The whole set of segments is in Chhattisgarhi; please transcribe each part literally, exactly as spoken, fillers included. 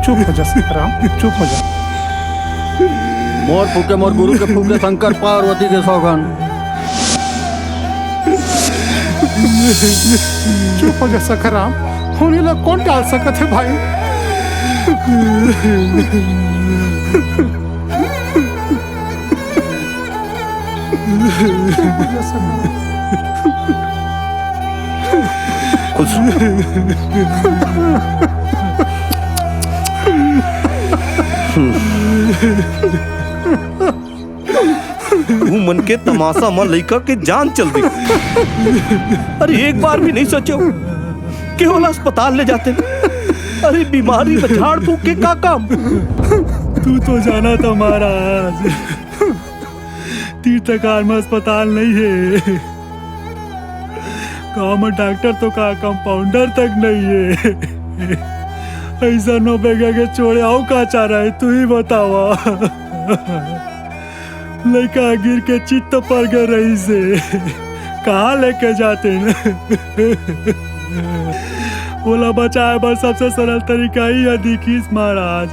चुप हो जा सखाराम, चुप हो जा। मोर फूके, मोर गुरु के फूके, शंकर पार्वती के सौगन। चुप हो जा सखाराम, होनी ला कोन टाल सकत हे भाई? खुश। तू मन के तमाशा म लइका के जान चल दी। अरे, एक बार भी नहीं सोचो कि ओला अस्पताल ले जाते। अरे, बीमारी में झाड़ फूक के का काम? तू तो जाना था महाराज, तीर्थकार में अस्पताल नहीं है। गांव में डॉक्टर तो का, कंपाउंडर तक नहीं है। ऐसा नो बेगा के छोड़े आओ का चारा है, तू ही बतावा। लइका गिर के चित्त पर गए रही से कहाँ लेके जाते न? ओला बचाए बर सबसे सरल तरीका ही है दिखीस महाराज।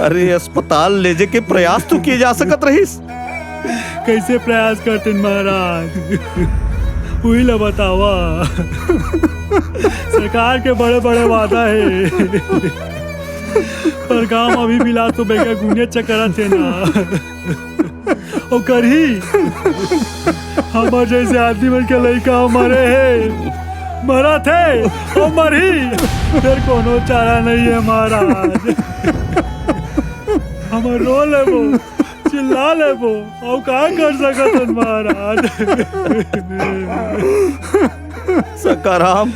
अरे, अस्पताल ले जे के प्रयास तो किए जा सकत रहिस। कैसे प्रयास करते महाराज? उही ला बतावा। सरकार के बड़े बड़े वादा है, पर गांव अभी बिलास तो बेगा गुनिया चकरा थे ना। ओकर ही हमर जैसे आदमी मन के लइका मरे हे, मरत हे, अउ मरही। फेर कोनो चारा नहीं है महाराज। हमर रो लेबो, चिल्ला लेबो, अउ का कर सकत हन महाराज? सखाराम,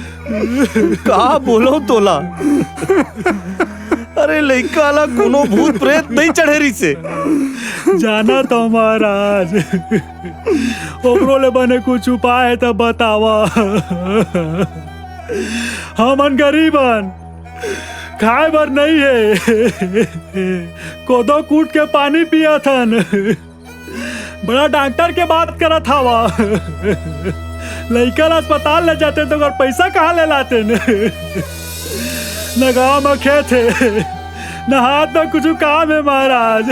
का बोलो तोला? अरे लइका ला कोनो भूत प्रेत नहीं चढ़े रहिसे। जाना तो महाराज, ओकरो ले बने कुछ उपाय है त बतावा। हमन गरीब हन, खाए बर नहीं है, कोदो कूट के पानी पियत हन। बड़ा डॉक्टर के बात करत हवा। लइका ला अस्पताल ले जाते तो अगर पैसा कहाँ ले लाते न? न गाँव में खेत है, न हाथ में कुछ काम है महाराज।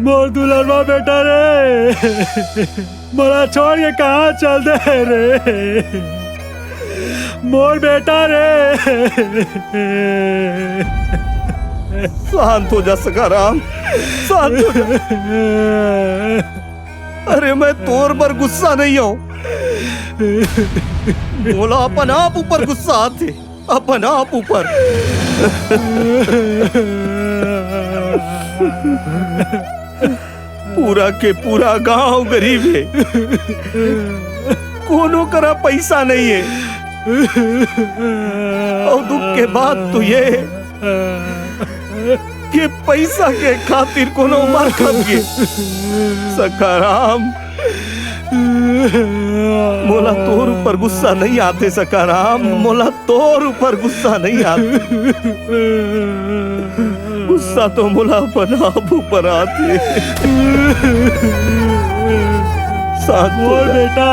मोर दुलरवा बेटा रे, मोला छोड़ के कहाँ चल दे रे मोर बेटा रे। शांत हो जा सखाराम, शांत हो जा। अरे मैं तोर पर गुस्सा नहीं हूँ, मोला अपन आप ऊपर गुस्सा आथे, अपन आप ऊपर। पूरा के पूरा गांव गरीब है, कोनो करा पैसा नहीं है। और दुख के बात तो ये कि पैसा के खातिर कोनो मर खप गे। सखाराम, मोला तोर ऊपर गुस्सा नहीं आते सखाराम, मोला तोर ऊपर गुस्सा नहीं आते। गुस्सा तो मोला अपन आप ऊपर आते। शांत हो मोर जा। बेटा,